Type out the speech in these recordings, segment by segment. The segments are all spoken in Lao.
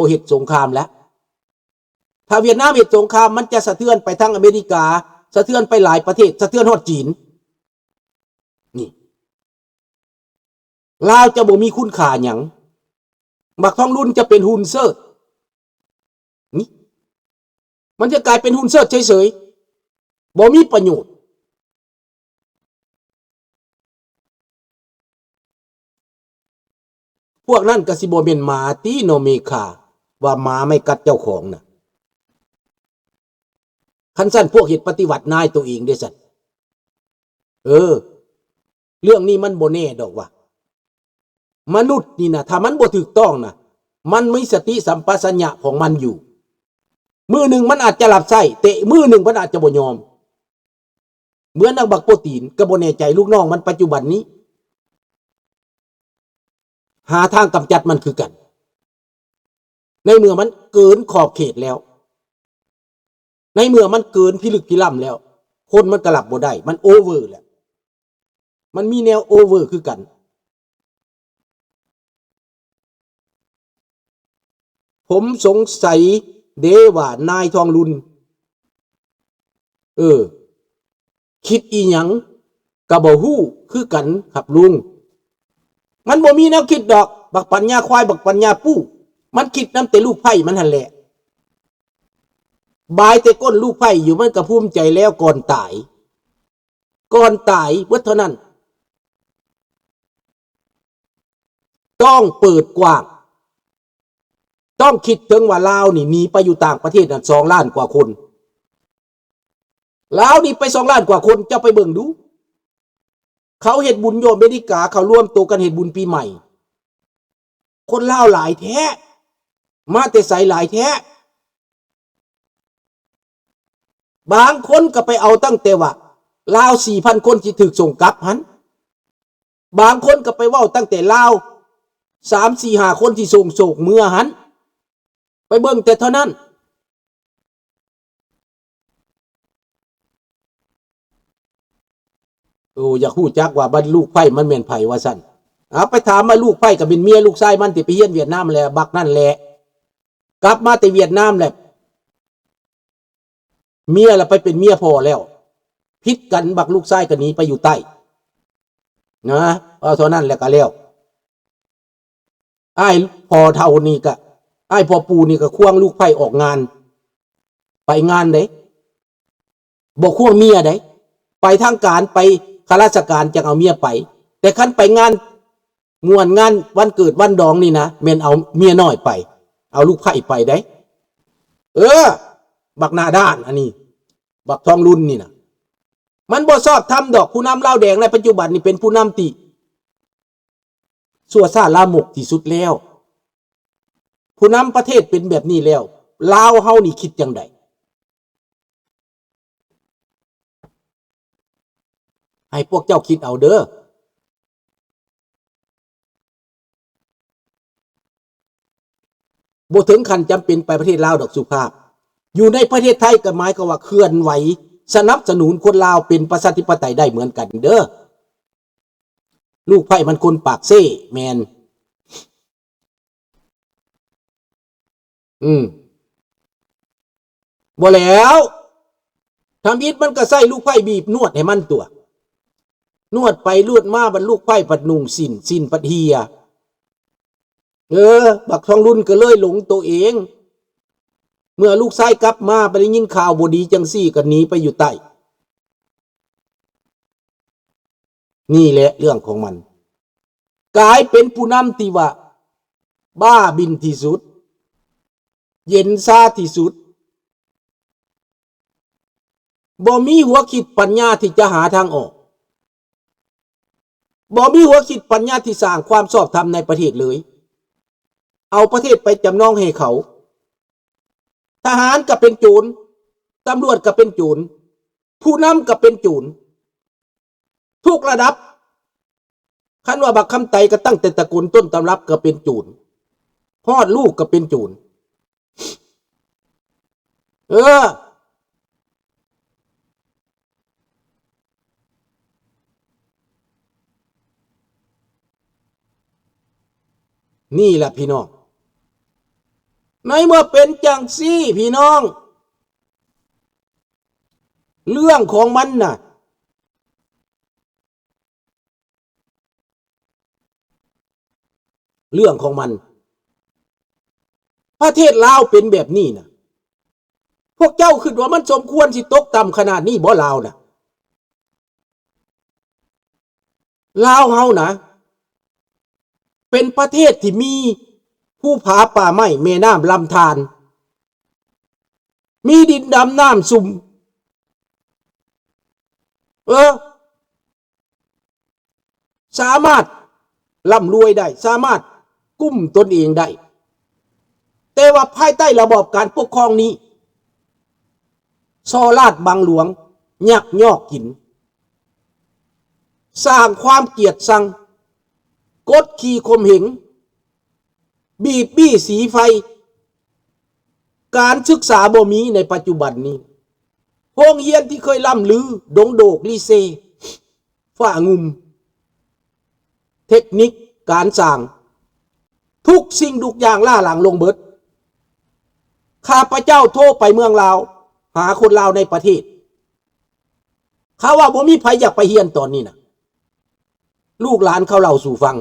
ເຮັດສົງຄາມແລ້ວ. ຖ້າຫວຽດນາມເຮັດສົງຄາມ ມັນຈະສະເທືອນໄປທັງອາເມລິກາ, ສະເທືອນໄປຫຼາຍປະເທດ, ສະເທືອນຮອດຈີນ. ນີ້ ລາວຈະບໍ່ມີຄຸນຄ່າຫຍັງ. ບັກທອງລຸນຈະເປັນຫຸ່ນເສີດ. ນີ້ ມັນຈະກາຍເປັນຫຸ່ນເສີດເສີຍໆ, ບໍ່ມີປະໂຫຍດ. ພວກນັ້ນກໍຊິບໍ່ແມ່ນໝາຕິເນາະເມຄາ, ວ່າໝາໄມ່ກັດເຈົ້າຂອງນະ. ຄັນຊັ້ນພວກເຮັດປະຕິວັດນາຍໂຕເອງເດ້ຊັ້ນ. ເອີ ເລື່ອງນີ້ມັນບໍ່ແນ່ດອກວ່າ ມະນຸດນີ້ນະ ຖ້າມັນບໍ່ຖືກຕ້ອງນະ ມັນມີສະຕິສຳປະຊັນຍະຂອງມັນຢູ່. ມື້ໜຶ່ງມັນອາດຈະຮັບໃຊ້, ແຕ່ມື້ໜຶ່ງມັນອາດຈະບໍ່ຍອມ. ເໝືອນດັ່ງບັກໂປຕີນ ກໍບໍ່ແນ່ໃຈລູກນ້ອງມັນປັດຈຸບັນນີ້ ຫາທາງກຳຈັດມັນຄືກັນ. ໃນເມື່ອມັນເກີນຂອບເຂດແລ້ວ, ໃນເມື່ອມັນເກີນພິລຶກພິລ່ຳແລ້ວ, ຄົນມັນກໍຮັບບໍ່ໄດ້, ມັນໂອເວີແລ້ວ. ມັນມີແນວໂອເວີຄືກັນ. ຜົມສົງໄສເດ້ວ່ານາຍທອງລຸນ ເອີ ຄິດອີ່ຫຍັງກໍບໍ່ຮູ້ຄືກັນຄັບລຸງ. ມັນບໍ່ມີແນວຄິດດອກ, ບັກປັນຍາຄວາຍ, ບັກປັນຍາປູ້, ມັນຄິດນຳແຕ່ລູກໃພ້ມັນຫັ້ນແຫຼະ. ບາຍແຕ່ກົ້ນລູກໃພ້ຢູ່, ມັນກໍພູມໃຈແລ້ວ. ກ່ອນຕາຍ, ກ່ອນຕາຍເບິດເທົ່ານັ້ນ, ຕ້ອງເປີດກວ້າງ. ຕ້ອງຄິດເຖິງວ່າລາວນີ້ໜີໄປຢູ່ຕ່າງປະເທດນັ້ນສອງລ້ານກວ່າຄົນ. ລາວໜີໄປສອງລ້ານກວ່າຄົນ, ເຈົ້າໄປເບິ່ງດູ. ເຂົາເຮັດບຸນຢູ່ອາເມລິກາ, ເຂົາລວມໂຕກັນເຮັດບຸນປີໃໝ່. ຄົນລາວຫຼາຍແທ້, ມາແຕ່ໃສຫຼາຍແທ້. ບາງຄົນກໍໄປເອົາຕັ້ງແຕ່ວ່າລາວສີ່ພັນຄົນທີ່ຖືກສົ່ງກັບຫັ້ນ, ບາງຄົນກໍໄປເວົ້າຕັ້ງແຕ່ລາວສາມ ສີ່ ຫ້າຄົນທີ່ສົ່ງໂສກເມືອຫັ້ນ, ໄປເບິ່ງແຕ່ເທົ່ານັ້ນ. ໂອ້ ຢາກຮູ້ຈັກວ່າບັດລູກໃພ້ມັນແມ່ນໃຜວ່າຊັ້ນ. ເອົາ ໄປຖາມວ່າລູກໃພ້ກໍເປັນເມຍລູກຊາຍມັນທີ່ໄປຮຽນຫວຽດນາມແຫຼະ, ບັກນັ້ນແຫຼະ. ກັບມາແຕ່ຫວຽດນາມແຫຼະ, ເມຍລະໄປເປັນເມຍພໍ່ແລ້ວ, ຜິດກັນ, ບັກລູກຊາຍກໍໜີໄປຢູ່ໃຕ້ນະ, ເອົາເທົ່ານັ້ນແຫຼະກໍແລ້ວ. ອ້າຍພໍ່ເຖົ້ານີ້ກະ, ອ້າຍພໍ່ປູ່ນີ້ກະຄວງລູກໃພ້ອອກງານ, ໄປງານເດ້, ບໍ່ຄວງເມຍເດ້. ໄປທາງການ, ໄປຂ້າລາຊະການ ຈັ່ງເອົາເມຍໄປ, ແຕ່ຄັນໄປງານມ່ວນ, ງານວັນເກີດວັນດອງນີ້ນະ, ແມ່ນເອົາເມຍນ້ອຍໄປ, ເອົາລູກໃພ້ໄປເດ້. ເອີ ບັກໜ້າດ້ານອັນນີ້, ບັກທອງລຸນນີ້ນະ, ມັນບໍ່ຊອບທຳດອກ. ຜູ້ນຳລາວແດງໃນປັດຈຸບັນນີ້ເປັນຜູ້ນຳທີ່ ຊົ່ວຊ້າລາມົກທີ່ສຸດແລ້ວ. ຜູ້ນຳປະເທດເປັນແບບນີ້ແລ້ວ, ລາວເຮົານີ້ຄິດຈັ່ງໃດ? ໃຫ້ພວກເຈົ້າຄິດເອົາເດີ້. ບໍ່ເຖິງຂັ້ນຈຳເປັນໄປປະເທດລາວດອກສຸພາບ. ຢູ່ໃນປະເທດໄທກໍໝາຍຄວາມວ່າເຄື່ອນໄຫວສະໜັບສະໜູນຄົນລາວເປັນປະຊາທິປະໄຕໄດ້ເໝືອນກັນເດີ້. ລູກໃພ້ມັນຄົນປາກເຊແມ່ນ. ອືມ ບໍ່ແລ້ວ, ທຳອິດມັນກໍໃຊ້ລູກໃພ້ບີບນວດໃຫ້ມັນຕົວະ, ນວດໄປນວດມາ, ບັດລູກໃພ້ພັດນຸ່ງສິ້ນ, ສິ້ນພັດເຫ່ຍ. ເອີ ບັກທອງລຸນກໍເລີຍຫຼົງໂຕເອງ. ເມື່ອລູກຊາຍກັບມາ ໄປໄດ້ຍິນຂ່າວບໍ່ດີຈັ່ງຊີ້ ກໍໜີໄປຢູ່ໃຕ້. ນີ້ແຫຼະເລື່ອງຂອງມັນ, ກາຍເປັນຜູ້ນຳທີ່ວ່າບ້າບິນທີ່ສຸດ, ເຢັນຊາທີ່ສຸດ, ບໍ່ມີຫົວຄິດປັນຍາທີ່ຈະຫາທາງອອກ, ບໍ່ມີຫົວຄິດປັນຍາທີ່ສ້າງຄວາມຊອບທຳໃນປະເທດເລີຍ, ເອົາປະເທດໄປຈຳນອງໃຫ້ເຂົາ. ທະຫານກໍເປັນໂຈນ, ຕຳຫຼວດກໍເປັນໂຈນ, ຜູ້ນຳກໍເປັນໂຈນ, ທຸກລະດັບ. ຄັນວ່າບັກຄຳໄຕກໍຕັ້ງແຕ່ຕະໂກນຕົ້ນຕຳລັບກໍເປັນໂຈນ, ຮອດລູກກໍເປັນໂຈນ. ເອີ. ນີ້ລະພີ່ນ້ອງ, ໃນເມື່ອເປັນຈັ່ງຊີ້ ພີ່ນ້ອງ, ເລື່ອງຂອງມັນນະ ເລື່ອງຂອງມັນ. ປະເທດລາວເປັນແບບນີ້ນະ, ພວກເຈົ້າຄິດວ່າມັນສົມຄວນຊິຕົກຕ່ຳຂະໜາດນີ້ບໍ່ ລາວນະ? ລາວເຮົານະ ເປັນປະເທດທີ່ມີພູຜາປ່າໄມ້ ແມ່ນ້ຳລຳທານ, ມີດິນດຳນ້ຳຊຸ່ມ, ເອີ ສາມາດລ່ຳລວຍໄດ້, ສາມາດກຸ້ມຕົນເອງໄດ້, ແຕ່ວ່າພາຍໃຕ້ລະບອບການປົກຄອງນີ້ ສໍ້ລາດບັງຫຼວງ, ຍັກຍອກກິນ, ສ້າງຄວາມກຽດຊັງ, ກົດຂີ່ຂົ່ມເຫງ, ບີບບີ້ສີໄຟ, ການສຶກສາບໍ່ມີໃນປັດຈຸບັນນີ້. ໂຮງຮຽນທີ່ເຄີຍລ່ຳລື, ດົງໂດກ, ລີເຊ, ຟ້າງຸ່ມ, ເທັກນິກການຊ່າງ, ທຸກສິ່ງທຸກຢ່າງລ້າຫຼັງລົງເບິດ. ຂ້າພະເຈົ້າໂທໄປເມືອງລາວ ຫາຄົນລາວໃນປະເທດ, ເຂົາວ່າບໍ່ມີໃຜຢາກໄປຮຽນຕອນນີ້ນະ. ລູກຫຼານເຂົາເລົ່າສູ່ຟັງ,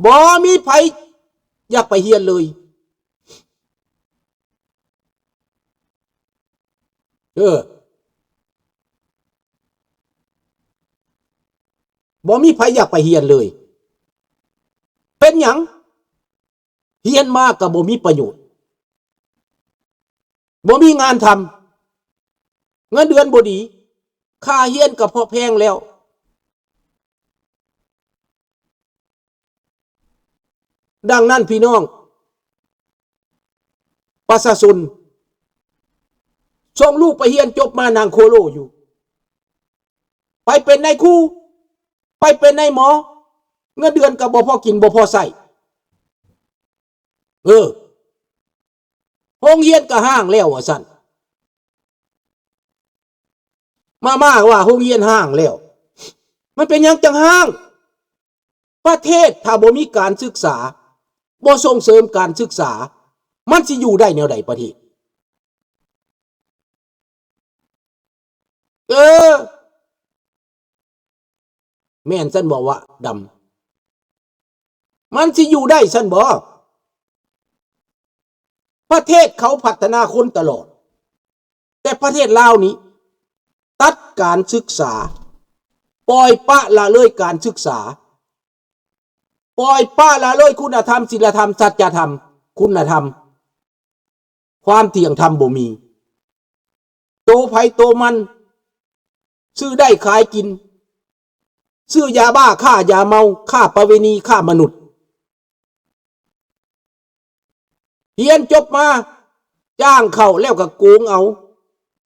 ບໍ່ມີໃຜຢາກໄປຮຽນເລີຍ. ເອີ ບໍ່ມີໃຜຢາກໄປຮຽນເລີຍ. ເປັນຫຍັງ? ຮຽນມາກໍບໍ່ມີປະໂຫຍດ, ບໍ່ມີງານທຳ, ເງິນເດືອນບໍ່ດີ, ຄ່າຮຽນກໍພໍແພງແລ້ວ. ດັ່ງນັ້ນພີ່ນ້ອງປະຊາຊົນ, ສົ່ງລູກໄປຮຽນຈົບມານັ່ງໂຄໂລຢູ່, ໄປເປັນນາຍຄູ, ໄປເປັນນາຍໝໍ, ເງິນເດືອນກໍບໍ່ພໍກິນບໍ່ພໍໃຊ້. ເອີ ໂຮງຮຽນກໍຮ້າງແລ້ວວ່າຊັ້ນ. ມາ ມາວ່າໂຮງຮຽນຮ້າງແລ້ວ. ມັນເປັນຫຍັງຈັ່ງຮ້າງ? ປະເທດຖ້າບໍ່ມີການສຶກສາ, ບໍ່ສົ່ງເສີມການສຶກສາ, ມັນຊິຢູ່ໄດ້ແນວໃດປະເທດ? ເອີ ແມ່ນຊັ້ນບໍ່ວະດຳ? ມັນຊິຢູ່ໄດ້ຊັ້ນບໍ່? ປະເທດເຂົາພັດທະນາຄົນຕະຫຼອດ, ແຕ່ປະເທດລາວນີ້ຕັດການສຶກສາ, ປ່ອຍປະລະເລີຍການສຶກສາ, ປ່ອຍປະລະເລີຍຄຸນນະທຳ, ສິນລະທຳ, ສັດຈະທຳ, ຄຸນນະທຳ, ຄວາມທ່ຽງທຳບໍ່ມີ. ໂຕໃຜໂຕມັນ, ຊື້ໄດ້ຂາຍກິນ, ຊື້ຢາບ້າ, ຄ້າຢາເມົາ, ຄ້າປະເວນີ, ຄ້າມະນຸດ. ຮຽນຈົບມາ, ຈ້າງເຂົ້າແລ້ວກໍໂກງເອົາ,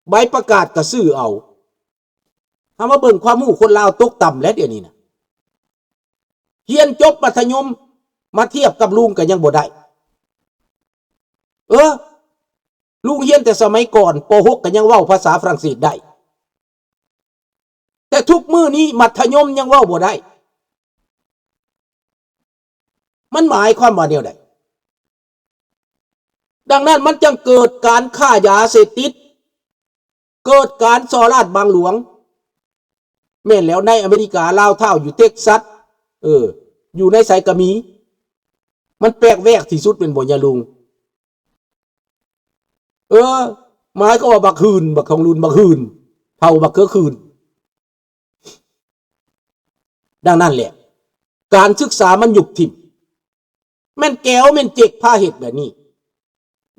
ໃບປະກາດກໍຊື້ເອົາ. ເຮົາມາເບິ່ງຄວາມຮູ້ຄົນລາວຕົກຕ່ຳແລ້ວດຽວນີ້ນະ. ຮຽນຈົບມັດທະຍົມ ມາທຽບກັບລຸງກໍຍັງບໍ່ໄດ້. ເອີ ລຸງຮຽນແຕ່ສະໄໝກ່ອນ ປໍຫົກກໍຍັງເວົ້າພາສາຝຣັ່ງເສດໄດ້, ແຕ່ທຸກມື້ນີ້ມັດທະຍົມຍັງເວົ້າບໍ່ໄດ້. ມັນໝາຍຄວາມວ່າແນວໃດ? ດັ່ງນັ້ນມັນຈຶ່ງເກີດການຄ້າຢາເສບຕິດ, ເກີດການສໍ້ລາດບັງຫຼວງ. ແມ່ນແລ້ວ, ໃນອາເມລິກາ, ລາວທ້າວ, ຢູ່ເທັກຊັດ, ເອີ, ຢູ່ໃນໃສກໍມີ. ມັນແປກແວກທີ່ສຸດແມ່ນບໍ່ຍາລຸງ? ເອີ, ໝາຍຄວາມວ່າບັກຫື່ນ, ບັກຂອງລຸນ, ບັກຫື່ນ, ເຜົ່າບັກເຂືອຂື່ນ. ດັ່ງນັ້ນແຫຼະ, ການສຶກສາມັນຍຸບຖິ້ມ. ແມ່ນແກວແມ່ນເຈັກພາເຮັດແບບນີ້.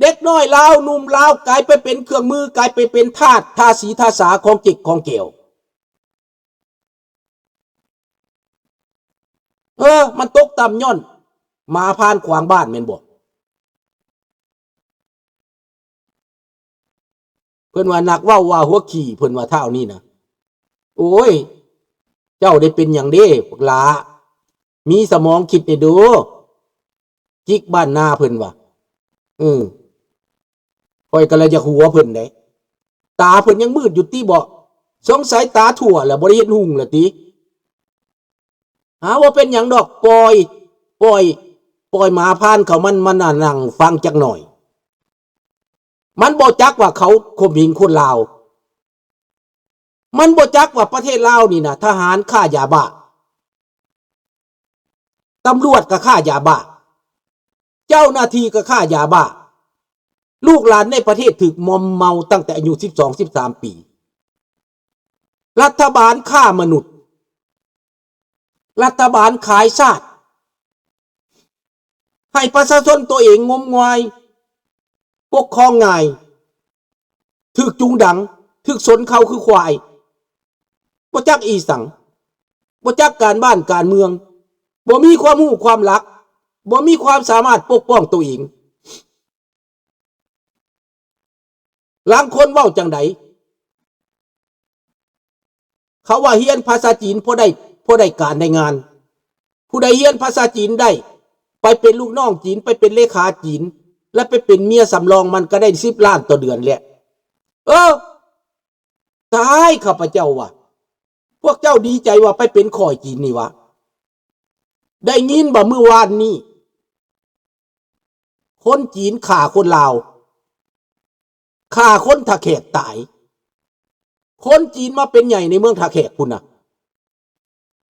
ເດັກນ້ອຍລາວ, ໜຸ່ມລາວ ກາຍໄປເປັນເຄື່ອງມື, ກາຍໄປເປັນທາດ, ທາສີທາສາຂອງເຈັກຂອງແກວ. ເອີ, ມັນຕົກຕ່ຳຍ້ອນໝາຜ່ານຂວາງບ້ານແມ່ນບໍ່? ເພິ່ນວ່ານັກເວົ້າວ່າຫົວຂີ້, ເພິ່ນວ່າທ້າວນີ້ນະ. ໂອ້ຍ, ເຈົ້າໄດ້ເປັນຫຍັງເດ້ ບັກຫຼ້າ? ມີສະໝອງຄິດແດ່ດູ, ຈິກບ້ານນາ, ເພິ່ນວ່າ. ເອີ, ຂ້ອຍກໍລະຢາກຫົວເພິ່ນເດ້. ຕາເພິ່ນຍັງມືດຢູ່ຕິເບາະ? ສົງໄສຕາທົ່ວແລ້ວ, ບໍ່ໄດ້ເຫັນຮຸ່ງແລ້ວຕິ? ຫາ ບໍ່ເປັນຫຍັງດອກ, ປ່ອຍ, ປ່ອຍ, ປ່ອຍໝາພານເຂົາ ມັນມານັ່ງຟັງຈັກໜ່ອຍ. ມັນບໍ່ຈັກວ່າເຂົາຂົ່ມເຫງຄົນລາວ. ມັນບໍ່ຈັກວ່າປະເທດລາວນີ້ນະ ທະຫານຄ້າຢາບ້າ, ຕຳຫຼວດກໍຄ້າຢາບ້າ, ເຈົ້າໜ້າທີ່ກໍຄ້າຢາບ້າ, ລູກຫຼານໃນປະເທດຖືກມອມເມົາຕັ້ງແຕ່ອາຍຸສິບສອງ ສິບສາມປີ. ລັດຖະບານຄ້າມະນຸດ, ລັດຖະບານຂາຍຊາດ, ໃຫ້ປະຊາຊົນຕົວເອງງົມງວາຍ, ປົກຄອງງ່າຍ, ຖືກຈູງດັງ, ຖືກຊົນເຄົ້າຄືຄວາຍ, ບໍ່ຈັກອີ່ສັງ, ບໍ່ຈັກການບ້ານການເມືອງ, ບໍ່ມີຄວາມຮູ້ຄວາມຫຼັກ, ບໍ່ມີຄວາມສາມາດປົກປ້ອງຕົວເອງ. ລາງຄົນເວົ້າຈັ່ງໃດ? ເຂົາວ່າຮຽນພາສາຈີນພໍໄດ້ ພໍໄດ້ການໄດ້ງານ. ຜູ້ໃດຮຽນພາສາຈີນໄດ້ ໄປເປັນລູກນ້ອງຈີນ, ໄປເປັນເລຂາຈີນ ແລະ ໄປເປັນເມຍສຳລອງມັນກໍໄດ້ສິບລ້ານຕໍ່ເດືອນແຫຼະ. ເອີ ຕາຍ ຂ້າພະເຈົ້າວ່າ ພວກເຈົ້າດີໃຈວ່າໄປເປັນຂ້ອຍຈີນນີ້ຫວາ? ໄດ້ຍິນບໍ່ມື້ວານນີ້ ຄົນຈີນຂ້າຄົນລາວ, ຂ້າຄົນທ່າແຂກຕາຍ. ຄົນຈີນມາເປັນໃຫຍ່ໃນເມືອງທ່າແຂກພຸ້ນນະ,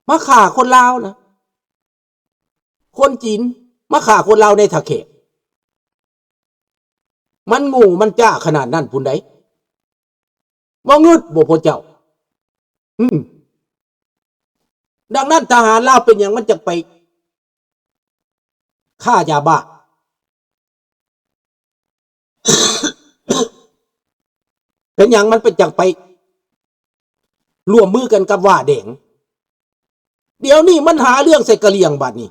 ມາຂ້າຄົນລາວນະ. ຄົນຈີນມາຂ້າຄົນລາວໃນທ່າແຂກ. ມັນໂງ່ມັນຈ້າຂະໜາດນັ້ນພຸ້ນໃດ. ບໍ່ງຶດບໍ່ພວກເຈົ້າ? ອືມ. ດັ່ງນັ້ນທະຫານລາວເປັນຫຍັງມັນຈັ່ງໄປຄ້າຢາບ້າ? ເປັນຫຍັງມັນເປັນຈັ່ງໄປຮ່ວມມືກັນກັບຫວ້າແດງ? ດຽວນີ້ມັນຫາເລື່ອງໃສ່ກະຫຼ່ຽງບາດນີ້.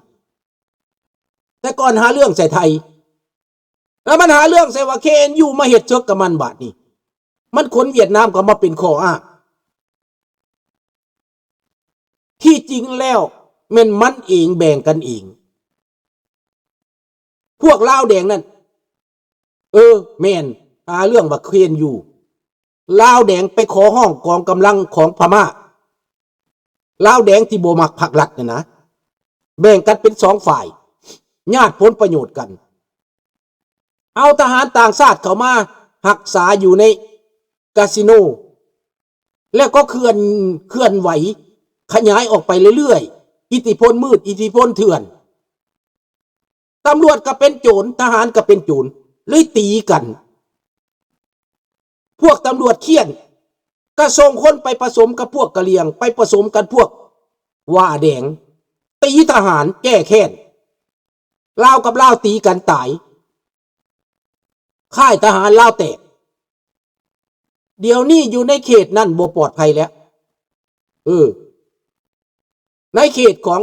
ແຕ່ກ່ອນຫາເລື່ອງໃສ່ໄທ. ແລ້ວມັນຫາເລື່ອງໃສ່ວ່າ ເຄເອັນຢູ ມາເຮັດເສິກກັບມັນບາດນີ້. ມັນຂົນຫວຽດນາມເຂົ້າມາເປັນຂໍ້ອ້າງ. ທີ່ຈິງແລ້ວແມ່ນມັນເອງແບ່ງກັນເອງ. ພວກລາວແດງນັ້ນ ເອີ ແມ່ນ ຫາເລື່ອງວ່າ ເຄເອັນຢູ ລາວແດງໄປຂໍຮ້ອງກອງກຳລັງຂອງພະມ້າ. ລາວແດງທີ່ບໍ່ມັກພັກລັດນັ້ນນະ ແບ່ງກັນເປັນສອງຝ່າຍ ຍາດຜົນປະໂຫຍດກັນ. ເອົາທະຫານຕ່າງຊາດເຂົ້າມາຮັກສາຢູ່ໃນກາສິໂນ ແລ້ວກໍເຄື່ອນ ເຄື່ອນໄຫວຂະຫຍາຍອອກໄປເລື້ອຍໆ. ອິດທິພົນມືດ, ອິດທິພົນເຖື່ອນ. ຕຳຫຼວດກໍເປັນໂຈນ, ທະຫານກໍເປັນໂຈນ, ເລີຍຕີກັນ. ພວກຕຳຫຼວດຄ້ຽນ ກໍສົ່ງຄົນໄປປະສົມກັບພວກກະຫຼ່ຽງ, ໄປປະສົມກັບພວກຫວ້າແດງ, ຕີທະຫານແກ້ແຄ້ນ. ລາວກັບລາວຕີກັນຕາຍ, ຄ້າຍທະຫານລາວແຕກ. ດຽວນີ້ຢູ່ໃນເຂດນັ້ນບໍ່ປອດໄພແລ້ວ. ເອີ ໃນເຂດຂອງ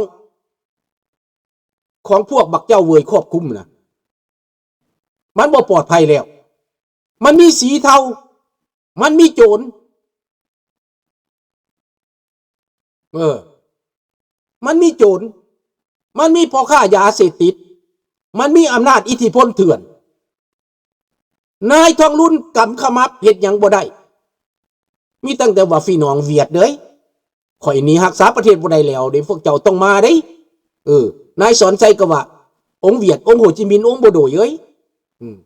ຂອງພວກບັກເຈົ້າເຫວີຍຄວບຄຸມນະ ມັນບໍ່ປອດໄພແລ້ວ. ມັນມີສີເທົາ, ມັນມີໂຈນ. ເອີ ມັນມີໂຈນ, ມັນມີພໍ່ຄ້າຢາເສບຕິດ, ມັນມີອຳນາດອິດທິພົນເຖື່ອນ. ນາຍທອງລຸນກຳຂະໝັບເຮັດຫຍັງບໍ່ໄດ້. ມີຕັ້ງແຕ່ວ່າພີ່ນ້ອງຫວຽດເດີ, ຂ້ອຍໜີຮັກສາປະເທດບໍ່ໄດ້ແລ້ວເດ້, ພວກເຈົ້າຕ້ອງມາເດ້. ເອີ ນາຍສອນໄຊກໍວ່າ ອົງຫວຽດ, ອົງໂຮຈິມິນ, ອົງໂບໂດຍເອີຍ, ອືມ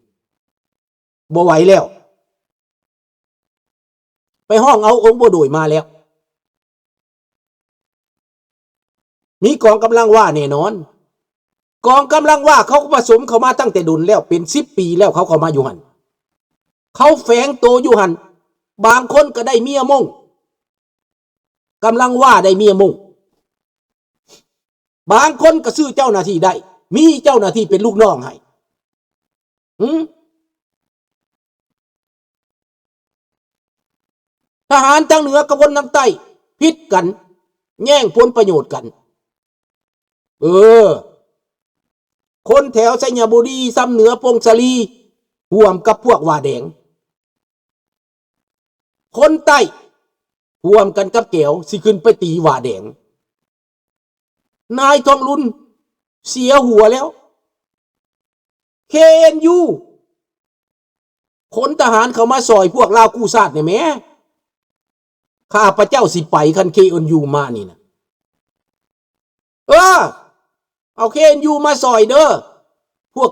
ບໍ່ໄຫວແລ້ວ. ໄປຮ້ອງເອົາອົງໂບໂດຍມາແລ້ວ. ມີກອງກຳລັງຫວ້າແນ່ນອນ. ກອງກຳລັງຫວ້າເຂົາກໍປະສົມເຂົ້າມາຕັ້ງແຕ່ດົນແລ້ວ, ເປັນສິບປີແລ້ວເຂົາເຂົ້າມາຢູ່ຫັ້ນ. ເຂົາແຝງໂຕຢູ່ຫັ້ນ. ບາງຄົນກໍໄດ້ເມຍມົ້ງ. ກຳລັງຫວ້າໄດ້ເມຍມົ້ງ. ບາງຄົນກໍຊື້ເຈົ້າໜ້າທີ່ໄດ້, ມີເຈົ້າໜ້າທີ່ເປັນລູກນ້ອງໃຫ້. ຫື? ທະຫານທາງເໜືອກັບຄົນທາງໃຕ້ຜິດກັນ, ແຍ່ງຜົນປະໂຫຍດກັນ. ເອີ ຄົນແຖວໄຊຍະບູລີ, ຊຳເໜືອ, ຜົ້ງສາລີ ຮ່ວມກັບພວກຫວ້າແດງ. ຄົນໃຕ້ຮ່ວມກັນກັບແກວ ຊິຂຶ້ນໄປຕີຫວ້າແດງ. ນາຍທອງລຸນເສຍຫົວແລ້ວ. ເຄເອັນຢູ ຂົນທະຫານເຂົ້າມາຊ່ອຍພວກລາວກູ້ຊາດແດ່ແມ້. ຂ້າພະເຈົ້າຊິໄປ ຄັນເຄເອັນຢູມານີ້ນະ. ເອີ ເອົາ ເຄເອັນຢູ ມາຊ່ອຍເດີ ພວກ